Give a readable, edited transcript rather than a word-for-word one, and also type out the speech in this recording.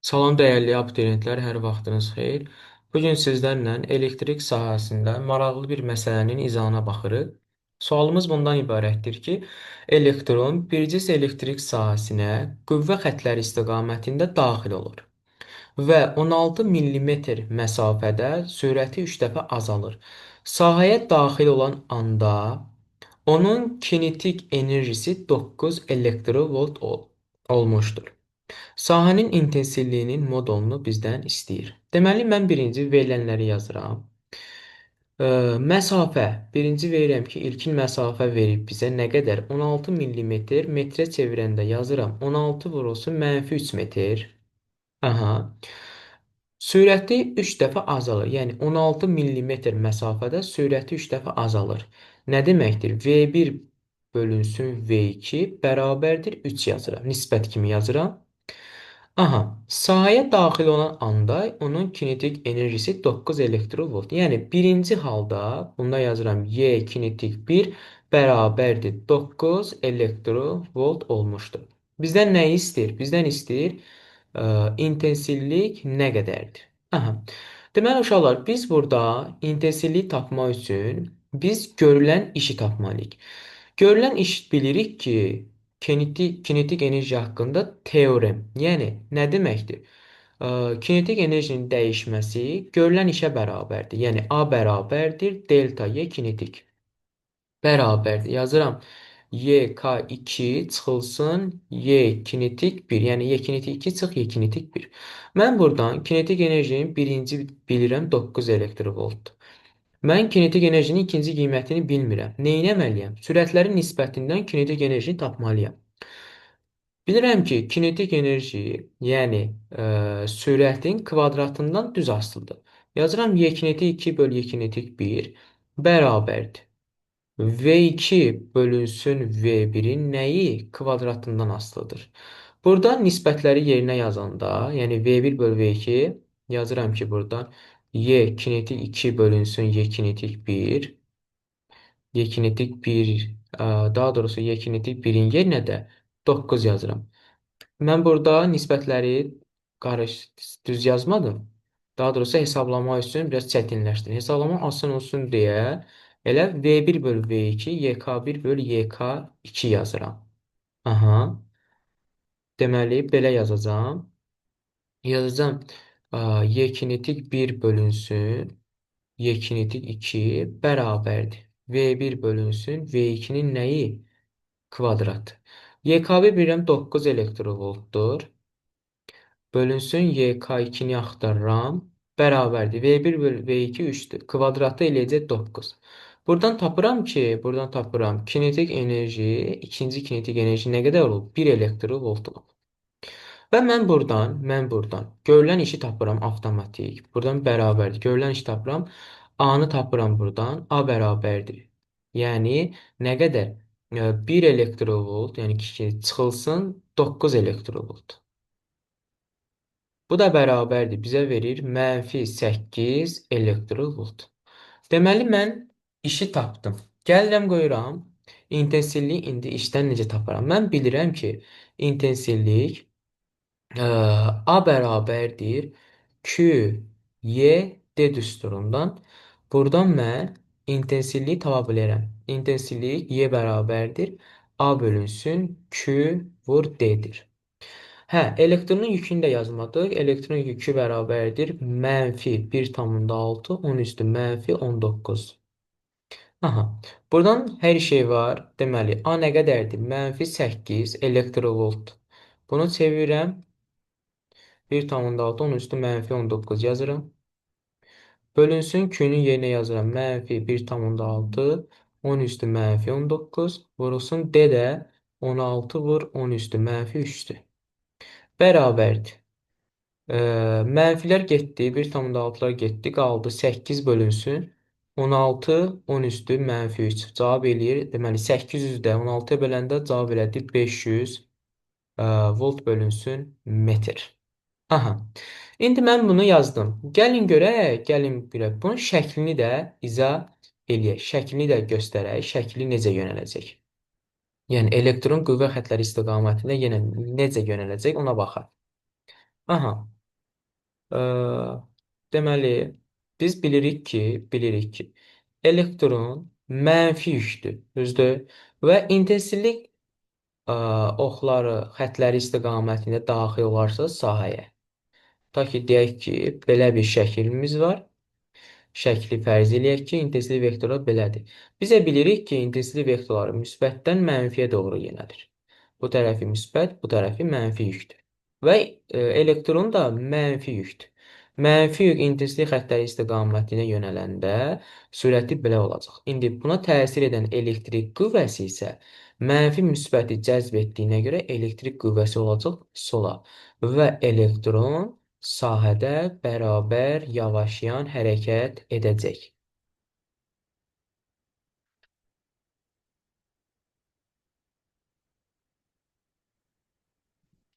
Salam dəyərli abituriyentlər, hər vaxtınız xeyir. Bu gün sizlərlə elektrik sahəsində maraqlı bir məsələnin izahına baxırıq. Sualımız bundan ibarətdir ki, elektron bircə elektrik sahəsinə qüvvə xətləri istiqamətində daxil olur və 16 millimetr məsafədə sürəti 3 dəfə azalır. Sahəyə daxil olan anda onun kinetik enerjisi 9 elektrovolt olmuşdur. Sahənin intensivliyinin modulunu bizdən istəyir. Deməli, mən birinci verilənləri yazıram. Məsafə. Birinci verirəm ki, ilkin məsafə verib bizə nə qədər? 16 millimetr metrə çevirəndə yazıram. 16 vurulsun mənfi 3 metr. Aha. Sürəti 3 dəfə azalır. Yəni, 16 millimetr məsafədə sürəti 3 dəfə azalır. Nə deməkdir? V1 bölünsün V2 bərabərdir 3 yazıram. Nisbət kimi yazıram. Aha, sahəyə daxil olan anda onun kinetik enerjisi 9 elektrovolt. Yəni, birinci halda bunda yazıram Y kinetik 1 bərabərdir 9 elektrovolt olmuşdur. Bizdən nəyi istəyir? Bizdən istəyir, intensivlik nə qədərdir? Aha. Deməli, uşaqlar, biz burada intensivliyi tapmaq üçün biz görülən işi tapmalıyıq. Görülən iş bilirik ki, kinetik enerji haqqında teorem. Yəni, nə deməkdir? Kinetik enerjinin dəyişməsi görülən işə bərabərdir. Yəni, A bərabərdir delta Y kinetik. Bərabərdir. Yazıram. YK2 çıxılsın Y kinetik 1. Yəni, Y kinetik 2 çıx Y kinetik 1. Mən buradan kinetik enerjinin birinci bilirəm 9 elektrovoltdur. Mən kinetik enerjinin ikinci qiymətini bilmirəm. Nə etməliyəm? Sürətlərin nisbətindən kinetik enerjini tapmalıyam. Bilirəm ki, kinetik enerji, yəni, sürətin kvadratından düz asılıdır. Yazıram Y kinetik 2 bölü Y kinetik 1 bərabərdir. V2 bölünsün V1-in nəyi kvadratından asılıdır. Burada nisbətləri yerinə yazanda, yəni V1 bölü V2 yazıram ki, buradan Y kinetik 2 bölünsün Y kinetik 1. Y kinetik 1, daha doğrusu Y kinetik 1-in yerinə də 9 yazıram. Mən burada nisbətləri düz yazmadım. Daha doğrusu hesablamaq üçün biraz çətinləşdir. Hesablama asan olsun deyə elə V1 bölü V2, YK1 bölü YK2 yazıram. Aha. Deməli, belə yazacağam. Yazacağam. Y kinetik 1 bölünsün Y kinetik 2 bərabərdir. V1 bölünsün V2-nin nəyi? Kvadrat. YK1 bilirəm 9 elektrovoltdur. Bölünsün YK2-ni axtarıram. Bərabərdir. V1 bölü V2 3-dür. Kvadratı eləyəcək 9. Buradan tapıram ki, buradan tapıram. Kinetik enerji, ikinci kinetik enerji nə qədər olub? 1 elektrovolt olub. Və mən buradan görülən işi tapıram avtomatik. Buradan bərabərdir. Görülən işi tapıram. A-nı tapıram buradan. A bərabərdir. Yəni, nə qədər? 1 elektrovolt, yəni ki, çıxılsın 9 elektrovolt. Bu da bərabərdir. Bizə verir mənfi 8 elektrovolt. Deməli, mən işi tapdım. Gəlirəm, qoyuram. İntensivliyi indi işdən necə taparam? Mən bilirəm ki, intensivlik, A bərabərdir Q, Y, D düsturundan. Buradan mən intensivliyi tapa bilərəm. İntensivlik Y bərabərdir A bölünsün Q vur D-dir. Hə, elektronun yükünü də yazmadıq. Elektron yükü bərabərdir mənfi 1,6, 10 üstü mənfi 19. Aha, buradan hər şey var. Deməli, A nə qədərdir? Mənfi 8 elektrovolt. Bunu çevirirəm. 1,6, 10 üstü mənfi 19 yazıram. Bölünsün Q-nün yerinə yazıram. Mənfi 1,6, 10 üstü mənfi 19. Vurulsun D də 16 vur 10 üstü mənfi 3-dür. Bərabərdir. Mənfilər getdi, 1,6-lar getdi, qaldı 8 bölünsün. 16, 10 üstü mənfi 3. Cavab eləyir. Deməli, 800-də 16-ya böləndə cavab elədi 500, volt bölünsün metr. Aha. İndi mən bunu yazdım. Gəlin görək, Bunun şəklini də izah eləyək. Şəklini də göstərək. Şəkli necə yönələcək? Yəni, elektron qüvvə xətləri istiqamətində yenə necə yönələcək ona baxaq. Aha. Ə, Deməli, biz bilirik ki, elektron mənfi yükdür, düzdür? Və intensivlik oxları, xətləri istiqamətində daxil olarsa sahəyə. Ta ki, deyək ki, belə bir şəklimiz var. Şəkli fərz eləyək ki, intensivlik vektoru belədir. Bizə bilirik ki, intensivlik vektorları müsbətdən mənfiyə doğru yönəlir. Bu tərəfi müsbət, bu tərəfi mənfi yükdür. Və elektron da mənfi yükdür. Mənfi yük intensivlik xətləri istiqamətinə yönələndə sürəti belə olacaq. İndi buna təsir edən elektrik qüvvəsi isə mənfi müsbəti cəzb etdiyinə görə elektrik qüvvəsi olacaq sola və elektron sahədə bərabər yavaşlayan hərəkət edəcək.